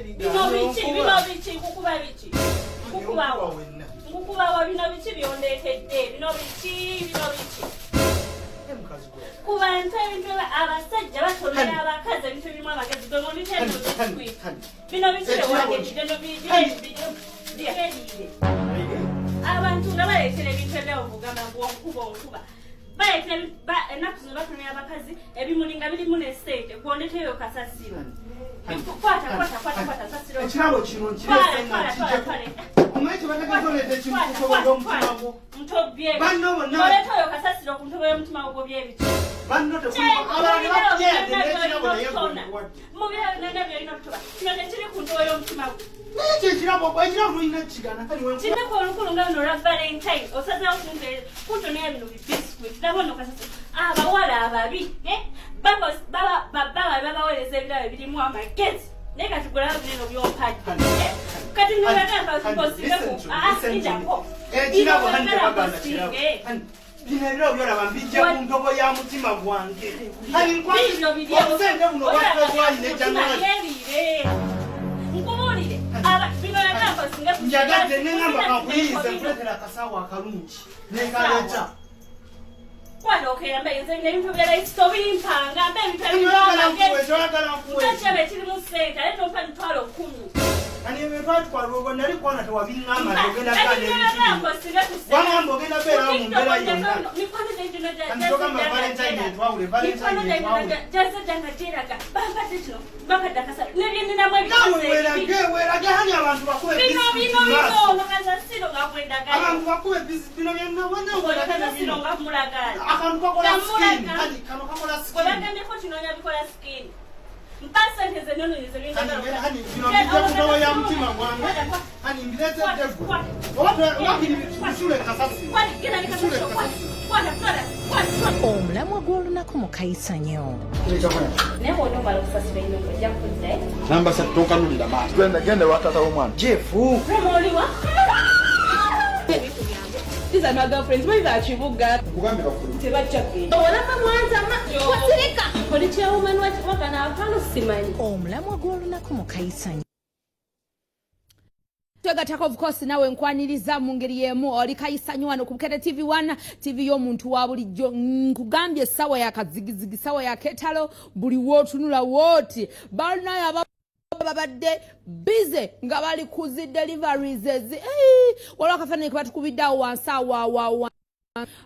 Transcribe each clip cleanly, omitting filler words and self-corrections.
Bino biki? Bino biki? Nkukuba biki? Nkukubawa. Nkukubawa bino biki byondeetedde? Bino biki? Bino biki? Ku bantu ebintu abasajja batonera abakazi ebintu ebirimu amagezi gwe ngonditeebino bino biki byewandeetedde no byeriire abantu nga baleetera ebintu ebyawo kugamba ngu onkuba onkuba baleetera ennaku zino batonera abakazi ebimuli nga birimu ne sente gwondeteyo kasasiro kwata kwata kwata kwata kasasiro ekirabo kino nkirese nga kijja omanyi kyebategeeza oleeta ekintu kusobola omutima gwo ntobye banno bonna oleeta oyo kasasiro ku ntobo y'omutima gwo byebiki banno tekuabalala ne bakujeyadde n'ekirabo naye gwe mubira byonna byolina okutuba kino tekiri ku ntobo y'omutima gwo naye kyo ekirabo ekirabo tolina kukigana kali kinaku olukulu nga luno olwa valentine osazeewo kuntonera bino bibiscuit nabo no kasasi abawala ababi eh? baba babaweereza ebirabo ebirimu amagezi naye kati gulaba bineno byompadde eh? kati nolagamba nkosingeku ekirabo hani tebaganda kirabo Bino ebirabo byolaba mbijja ku ntobo ya mutima gwange. Obusente buno bwa Febwali ne January. Njagadde ne ngamba kakuyiyize nkuleetera akasawo akalungi nekaleeta. Kwano okeyamba nze ebintu bya layisi tobimpanga mba ebintu ebirimu ekirimu ssente ate tompa 100,000. Kani ebyo twatwala olwo nali kwana tewabiŋŋamba nti ogenda gaana ebintu wangamba ogenda beerawo mu mbeera yonna. Kati togamba Valentine etwawule, Valentine etwawule. Naawe weerage, weerage hani abantu bakube biscuit mu maaso. Abantu bakube biscuit bino byonna wena weerage na bino. Akantu kakola skin, hani kano kakola skin. Mpa sente zenono Hani bino mbijja ku ntobo ya mutima gwange. Hani mbireetedde ggwe. Oba wakiri bisule kasasiro. Bisule kasasiro. Omulamwa gw'olunaku mu kayisanyo. Naye bw'onomala okusasula ennyumba ojja kudda. Namba satu tonkanulira maaso. Genda genda ewa taata w'omwana. Jeff. Rema oliwa? These are my girlfriends. Where is our kibuga? Nkugambye bakulu. Tebajja kugenda. Olaba mwantama. Wasirika. Oli chairwoman wakana apano simanyi. Omulamwa gw'olunaku mu kayisanyo. Twegatako of course nawe nkwaniriza mu ngeri y'emu oli kayisanyo wano ku Bukedde TV 1 TV y'omuntu wa bulijjo. Nkugambye essaawa ya kazigizigi, ssaawa ya ketalo, buli w'otunula wooti balinayo aba babadde busy nga bali ku zi deliveries ezi. Waliwo akafaananyi ke batukubidde awo wansi awo awo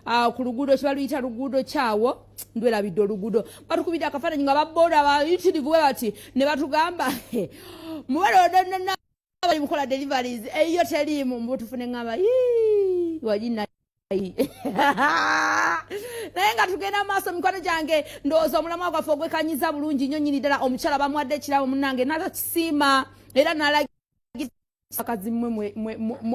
awo ku luguudo kibaluyita luguudo kyawo ndwerabidde oluguudo batukubidde akafaananyi nga babooda bayitirivu bwe bati ne batugamba mubalodonna bali mukola deliveries eyo teriimu mubutufu ne ŋŋamba wagina naye nga tugenda maaso mikwano gyange ndowooza omulamwa gwaffe ogwekanyiza bulungi nnyo nnyini ddala omukyala bamuwadde ekirabo munnange n'atakisiima era n'alagakazi mmwe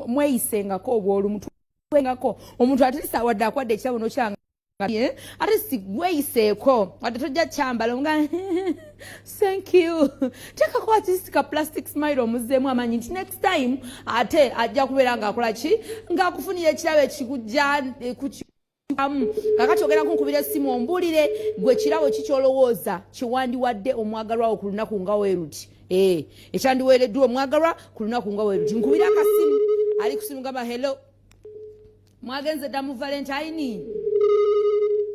mweyisengako obwolumutwengako omuntu atirisa wadde akwadde ekirabo nokyanga ate si gweyiseeko wadde tojja kyambala nga thank you teekako atleast ka plastic smile omuzzeemu amaanyi nti next time ate ajja kubeera ng'akola ki ng'akufunira ekirabo ekikujja kukiamu. Kakati ogenda kunkubira essimu ombuulire gwe kirabo ki ky'olowooza kyewandiwadde omwagalwa wo ku lunaku nga weeruti ekyandiweereddwa omwagalwa ku lunaku nga weeruti. Nkubira akasimu ali kusimu gamba hello mwagenze dda mu Valentine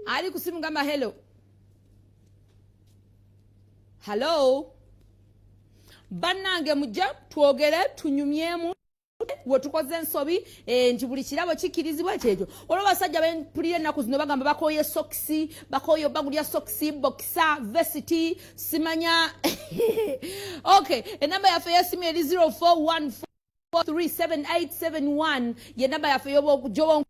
ali kusimu gamba hello hello bannange mujja twogere tunyumyemu we tukoze ensobi nti buli kirabo kikkirizibwa kyekyo. Olwo abasajja bempulira ennaku zino bagamba bakooye sokisi, bakooye obagulya sokisi, bokisa, vesiti, simanya. Okay, enamba yaffe y'essimu eri 0414 37871 ye namba yaffe gyoba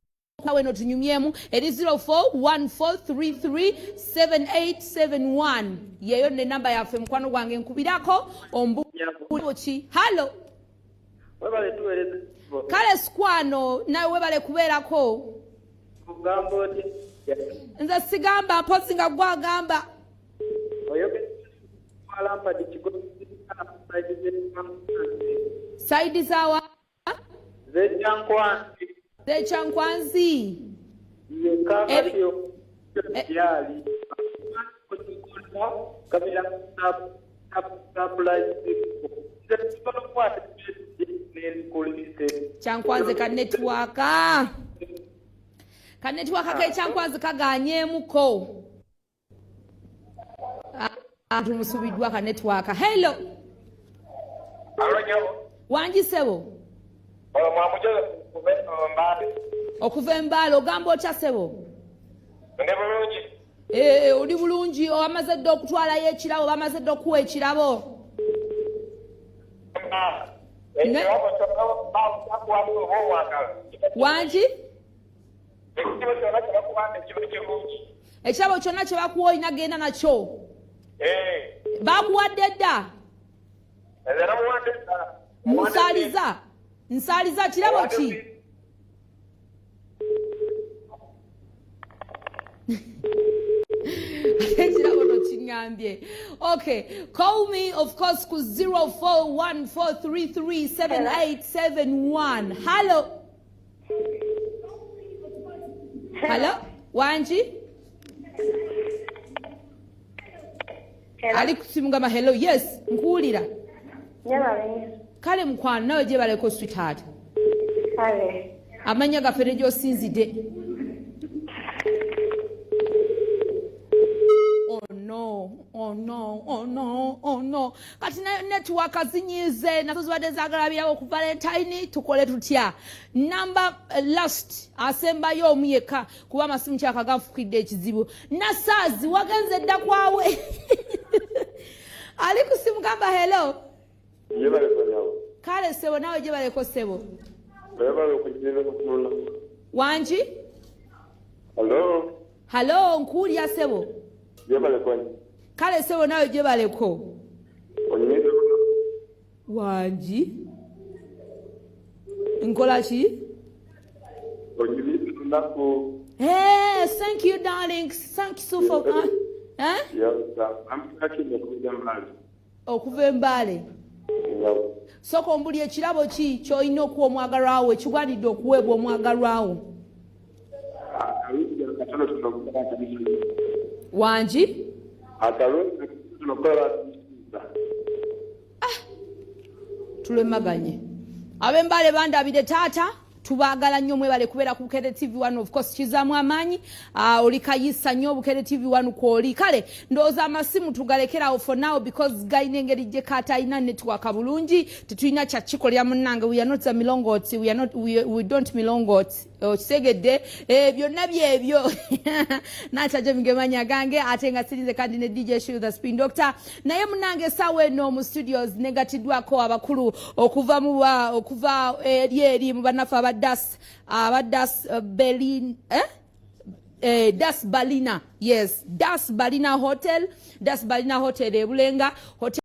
weno tunyumyemu eri 0414337871 yeyo ne namba yaffe. Mukwano gwange nkubirako ombuki. Hallo. Webale tuweereza. Kale sikwano nawe webale kubeerako. Ogamba oti? Nze sigamba mpozi nga gwagamba. Oyogera Kigo. Side zawa? Zekyankwanzi. Zekyankwanzi. Ye kakati byali kabeera surprise. Nsobola okukwata nenkulise. Kyankwanzi ka network. Ka network k'ekyankwanzi kaganyeemuko. Ah, tumusubiddwa ka network. Hello. Wangi ssebo. Okuva embaale ogamba otya ssebo? Ndi bulungi. Eh, oli bulungi obamaze dda okutwalayo ekirabo bamaze dda okuwa ekirabo. Wangi? Ekirabo kyonna kye bakuwa olina genda nakyo. Bakuwadde dda? Nsaaliza. Nsaaliza kirabo ki? Ekirabo tokiŋŋambye. Okay, call me of course ku 0414337871. Hello. Hello. Wangi? Ali kusimu gamba hello. Yes, nkuwulira. Kale mukwano nawe gyebaleko sweetheart. Kale. Amannya gaffe ne gy'osinzidde. Oh no, oh no, oh no, oh no. Kati network zinyiize nazo zibadde zaagala birabo ku Valentine tukole tutya? Number last asembayo omu yekka kuba amasimu kyaka ganfukidde ekizibu. Nasaazi wagenze dda kwawe. Ali ku simu gamba hello. Kale ssebo nawe gyebaleko ssebo. Wangi? Hello. Hello, nkuwulira ssebo. Kale ssebo nawe gyebaleko. Wangi? Nkola ki? Hey, thank you darling. Thank you so for eh? Okuva embaale. Sooka ombuli ekirabo ki ky'olina okuwa omwagalwa wo ekigwanidde okuweebwa omwagalwa wo? Wangi? Tulemaganye. Ab'embaale bandabire taata. Tubaagala nnyo mwebale kubeera ku Bukedde TV 1 of course kizaamu amaanyi. Oli kayisa nnyo Bukedde TV 1 kwoli. Kale ndowooza amasimu tugalekerawo for now because galina engeri gye katalina network bulungi tetulina kyakikolera munnange. We are not the milongooti, we are not, we don't milongooti. Okitegedde? Byonna byebyo. Nakyaje migemanya gange ate nga sirinze kandi ne DJ Shiru the Spin Doctor. Naye munnange essaawa eno mu studios negatiddwako abakulu okuva mu okuva eri eri mu bannaffe abadas Berlin Das Balina. Yes, Das Balina Hotel. Das Balina Hotel ebulenga hotel.